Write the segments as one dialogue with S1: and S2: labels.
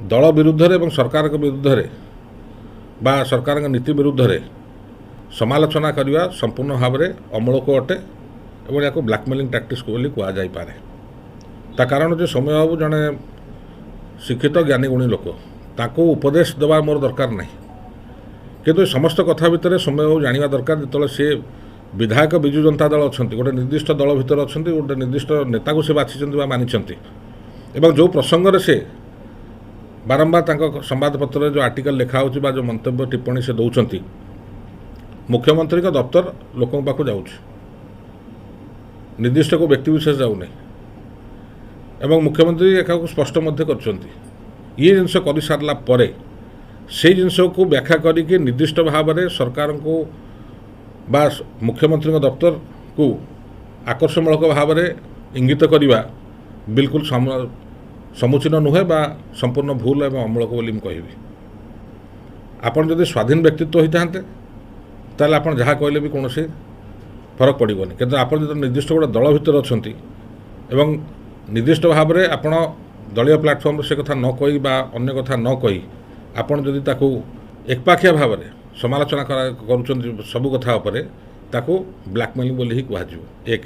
S1: ଦଳ ବିରୁଦ୍ଧରେ ଏବଂ ସରକାରଙ୍କ ବିରୁଦ୍ଧରେ ବା ସରକାରଙ୍କ ନୀତି ବିରୁଦ୍ଧରେ ସମାଲୋଚନା କରିବା ସମ୍ପୂର୍ଣ୍ଣ ଭାବରେ ଅମୂଳକ ଅଟେ ଏବଂ ଏହାକୁ ବ୍ଲାକମେଲିଂ ଟାକ୍ଟିକ୍ସ ବୋଲି କୁହାଯାଇପାରେ। ତା କାରଣ ଯେ ସୌମ୍ୟ ବାବୁ ଜଣେ ଶିକ୍ଷିତ ଜ୍ଞାନୀ ଗୁଣୀ ଲୋକ, ତାଙ୍କୁ ଉପଦେଶ ଦେବା ମୋର ଦରକାର ନାହିଁ। କିନ୍ତୁ ଏ ସମସ୍ତ କଥା ଭିତରେ ସୌମ୍ୟ ବାବୁ ଜାଣିବା ଦରକାର, ଯେତେବେଳେ ସିଏ ବିଧାୟକ ବିଜୁ ଜନତା ଦଳ ଅଛନ୍ତି, ଗୋଟେ ନିର୍ଦ୍ଦିଷ୍ଟ ଦଳ ଭିତରେ ଅଛନ୍ତି, ଗୋଟେ ନିର୍ଦ୍ଦିଷ୍ଟ ନେତାକୁ ସେ ବାଛିଛନ୍ତି ବା ମାନିଛନ୍ତି ଏବଂ ଯେଉଁ ପ୍ରସଙ୍ଗରେ ସେ ବାରମ୍ବାର ତାଙ୍କ ସମ୍ବାଦପତ୍ରରେ ଯେଉଁ ଆର୍ଟିକଲ ଲେଖା ହେଉଛି ବା ଯେଉଁ ମନ୍ତବ୍ୟ ଟିପ୍ପଣୀ ସେ ଦେଉଛନ୍ତି, ମୁଖ୍ୟମନ୍ତ୍ରୀଙ୍କ ଦପ୍ତର ଲୋକଙ୍କ ପାଖକୁ ଯାଉଛି, ନିର୍ଦ୍ଦିଷ୍ଟ କେଉଁ ବ୍ୟକ୍ତିବିଶେଷ ଯାଉନାହିଁ ଏବଂ ମୁଖ୍ୟମନ୍ତ୍ରୀ ଏହାକୁ ସ୍ପଷ୍ଟ ମଧ୍ୟ କରିଛନ୍ତି। ଇଏ ଜିନିଷ କରିସାରିଲା ପରେ ସେଇ ଜିନିଷକୁ ବ୍ୟାଖ୍ୟା କରିକି ନିର୍ଦ୍ଦିଷ୍ଟ ଭାବରେ ସରକାରଙ୍କୁ ବା ମୁଖ୍ୟମନ୍ତ୍ରୀଙ୍କ ଦପ୍ତରକୁ ଆକର୍ଷଣମୂଳକ ଭାବରେ ଇଙ୍ଗିତ କରିବା ବିଲକୁଲ ସମୁଚୀନ ନୁହେଁ ବା ସମ୍ପୂର୍ଣ୍ଣ ଭୁଲ ଏବଂ ଅମୂଳକ ବୋଲି ମୁଁ କହିବି। ଆପଣ ଯଦି ସ୍ୱାଧୀନ ବ୍ୟକ୍ତିତ୍ୱ ହୋଇଥାନ୍ତେ, ତାହେଲେ ଆପଣ ଯାହା କହିଲେ ବି କୌଣସି ଫରକ ପଡ଼ିବନି। କିନ୍ତୁ ଆପଣ ଯଦି ନିର୍ଦ୍ଦିଷ୍ଟ ଗୋଟେ ଦଳ ଭିତରେ ଅଛନ୍ତି ଏବଂ ନିର୍ଦ୍ଦିଷ୍ଟ ଭାବରେ ଆପଣ ଦଳୀୟ ପ୍ଲାଟଫର୍ମରେ ସେ କଥା ନ କହି ବା ଅନ୍ୟ କଥା ନ କହି ଆପଣ ଯଦି ତାକୁ ଏକପାଖିଆ ଭାବରେ ସମାଲୋଚନା କରୁଛନ୍ତି ସବୁ କଥା ଉପରେ, ତାକୁ ବ୍ଲାକମେଲିଂ ବୋଲି ହିଁ କୁହାଯିବ। ଏକ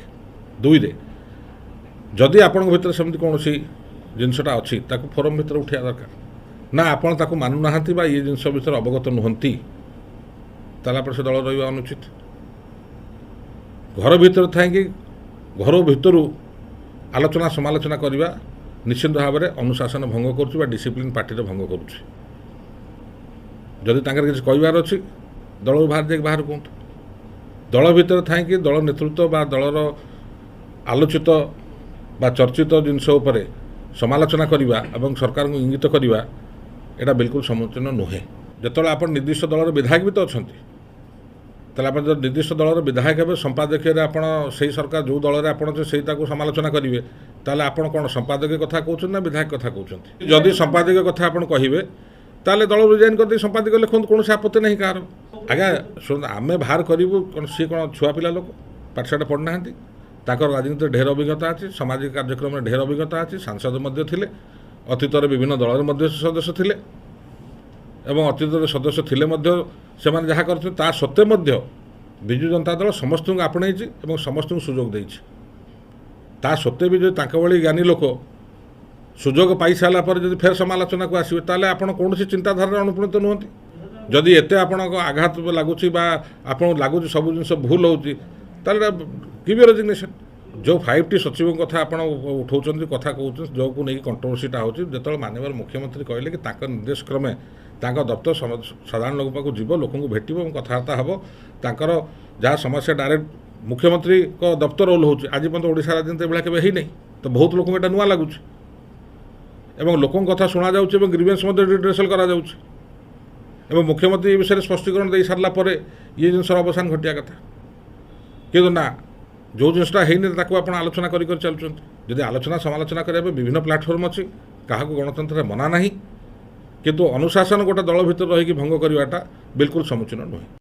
S1: ଦୁଇରେ ଯଦି ଆପଣଙ୍କ ଭିତରେ ସେମିତି କୌଣସି ଜିନିଷଟା ଅଛି, ତାକୁ ଫୋରମ୍ ଭିତରେ ଉଠିବା ଦରକାର ନା। ଆପଣ ତାକୁ ମାନୁନାହାନ୍ତି ବା ଇଏ ଜିନିଷ ଭିତରେ ଅବଗତ ନୁହନ୍ତି, ତାହେଲେ ଆପଣ ସେ ଦଳ ରହିବା ଅନୁଚିତ। ଘର ଭିତରେ ଥାଇକି ଘର ଭିତରୁ ଆଲୋଚନା ସମାଲୋଚନା କରିବା ନିଶ୍ଚିନ୍ତ ଭାବରେ ଅନୁଶାସନ ଭଙ୍ଗ କରୁଛି ବା ଡିସିପ୍ଲିନ୍ ପାର୍ଟିର ଭଙ୍ଗ କରୁଛି। ଯଦି ତାଙ୍କର କିଛି କହିବାର ଅଛି, ଦଳରୁ ବାହାର ଯାଇକି ବାହାର କୁହନ୍ତୁ। ଦଳ ଭିତରେ ଥାଇକି ଦଳ ନେତୃତ୍ୱ ବା ଦଳର ଆଲୋଚିତ ବା ଚର୍ଚ୍ଚିତ ଜିନିଷ ଉପରେ ସମାଲୋଚନା କରିବା ଏବଂ ସରକାରଙ୍କୁ ଇଙ୍ଗିତ କରିବା, ଏଇଟା ବିଲକୁଲ ସମୀଚୀନ ନୁହେଁ। ଯେତେବେଳେ ଆପଣ ନିର୍ଦ୍ଦିଷ୍ଟ ଦଳର ବିଧାୟକ ବି ତ ଅଛନ୍ତି, ତାହେଲେ ଆପଣ ଯଦି ନିର୍ଦ୍ଦିଷ୍ଟ ଦଳର ବିଧାୟକ ହେବେ, ସମ୍ପାଦକୀୟରେ ଆପଣ ସେଇ ସରକାର ଯେଉଁ ଦଳରେ ଆପଣ ଅଛନ୍ତି ସେଇ ତାକୁ ସମାଲୋଚନା କରିବେ, ତାହେଲେ ଆପଣ କ'ଣ ସମ୍ପାଦକୀୟ କଥା କହୁଛନ୍ତି ନା ବିଧାୟକ କଥା କହୁଛନ୍ତି? ଯଦି ସମ୍ପାଦକୀୟ କଥା ଆପଣ କହିବେ, ତାହେଲେ ଦଳରୁ ରିଜାଇନ୍ କରିଦେଇ ସମ୍ପାଦକୀୟ ଲେଖନ୍ତୁ, କୌଣସି ଆପତ୍ତି ନାହିଁ କାହାର। ଆଜ୍ଞା ଶୁଣନ୍ତୁ, ଆମେ ବାହାର କରିବୁ କ'ଣ? ସିଏ କ'ଣ ଛୁଆ ପିଲା ଲୋକ, ପାଠଶାଠ ପଢ଼ିନାହାନ୍ତି? ତାଙ୍କର ରାଜନୀତିରେ ଢେର ଅଭିଜ୍ଞତା ଅଛି, ସାମାଜିକ କାର୍ଯ୍ୟକ୍ରମରେ ଢେର ଅଭିଜ୍ଞତା ଅଛି। ସାଂସଦ ମଧ୍ୟ ଥିଲେ, ଅତୀତରେ ବିଭିନ୍ନ ଦଳରେ ମଧ୍ୟ ସଦସ୍ୟ ଥିଲେ ଏବଂ ଅତୀତରେ ସଦସ୍ୟ ଥିଲେ ମଧ୍ୟ ସେମାନେ ଯାହା କରିଛନ୍ତି, ତା ସତ୍ତ୍ୱେ ମଧ୍ୟ ବିଜୁ ଜନତା ଦଳ ସମସ୍ତଙ୍କୁ ଆପଣେଇଛି ଏବଂ ସମସ୍ତଙ୍କୁ ସୁଯୋଗ ଦେଇଛି। ତା ସତ୍ତ୍ୱେ ବି ଯଦି ତାଙ୍କ ଭଳି ଜ୍ଞାନୀ ଲୋକ ସୁଯୋଗ ପାଇସାରିଲା ପରେ ଯଦି ଫେର ସମାଲୋଚନାକୁ ଆସିବେ, ତାହେଲେ ଆପଣ କୌଣସି ଚିନ୍ତାଧାରାରେ ଅନୁପ୍ରାଣିତ ନୁହନ୍ତି। ଯଦି ଏତେ ଆପଣଙ୍କ ଆଘାତ ଲାଗୁଛି ବା ଆପଣଙ୍କୁ ଲାଗୁଛି ସବୁ ଜିନିଷ ଭୁଲ ହେଉଛି, ତାହେଲେ ଗିଭ୍ your resignation. ଯେଉଁ 5ଟି ସଚିବଙ୍କ କଥା ଆପଣ ଉଠାଉଛନ୍ତି, କଥା କହୁଛନ୍ତି, ଯେଉଁକୁ ନେଇକି କଣ୍ଟ୍ରୋଭର୍ସିଟା ହେଉଛି, ଯେତେବେଳେ ମାନ୍ୟବର ମୁଖ୍ୟମନ୍ତ୍ରୀ କହିଲେ କି ତାଙ୍କ ନିର୍ଦ୍ଦେଶ କ୍ରମେ ତାଙ୍କ ଦପ୍ତର ସାଧାରଣ ଲୋକଙ୍କ ପାଖକୁ ଯିବ, ଲୋକଙ୍କୁ ଭେଟିବ ଏବଂ କଥାବାର୍ତ୍ତା ହେବ, ତାଙ୍କର ଯାହା ସମସ୍ୟା ଡାଇରେକ୍ଟ ମୁଖ୍ୟମନ୍ତ୍ରୀଙ୍କ ଦପ୍ତର ଓହ୍ଲଉଛି। ଆଜି ପର୍ଯ୍ୟନ୍ତ ଓଡ଼ିଶା ରାଜନୀତି ଏଭଳିଆ କେବେ ହେଇନାହିଁ। ତ ବହୁତ ଲୋକଙ୍କୁ ଏଇଟା ନୂଆ ଲାଗୁଛି ଏବଂ ଲୋକଙ୍କ କଥା ଶୁଣାଯାଉଛି ଏବଂ ଗ୍ରିଭେନ୍ସ ମଧ୍ୟ ରିଡ୍ରେସଲ୍ କରାଯାଉଛି ଏବଂ ମୁଖ୍ୟମନ୍ତ୍ରୀ ଏ ବିଷୟରେ ସ୍ପଷ୍ଟୀକରଣ ଦେଇ ସାରିଲା ପରେ ଇଏ ଜିନିଷର ଅବସାନ ଘଟିବା କଥା। କିନ୍ତୁ ନା, ଯେଉଁ ଜିନିଷଟା ହେଇନି ତାକୁ ଆପଣ ଆଲୋଚନା କରି କରି ଚାଲୁଛନ୍ତି। ଯଦି ଆଲୋଚନା ସମାଲୋଚନା କରିବା ପାଇଁ ବିଭିନ୍ନ ପ୍ଲାଟଫର୍ମ ଅଛି, କାହାକୁ ଗଣତନ୍ତ୍ରରେ ମନା ନାହିଁ। କିନ୍ତୁ ଅନୁଶାସନ ଗୋଟେ ଦଳ ଭିତରେ ରହିକି ଭଙ୍ଗ କରିବାଟା ବିଲକୁଲ ସମୀଚୀନ ନୁହେଁ।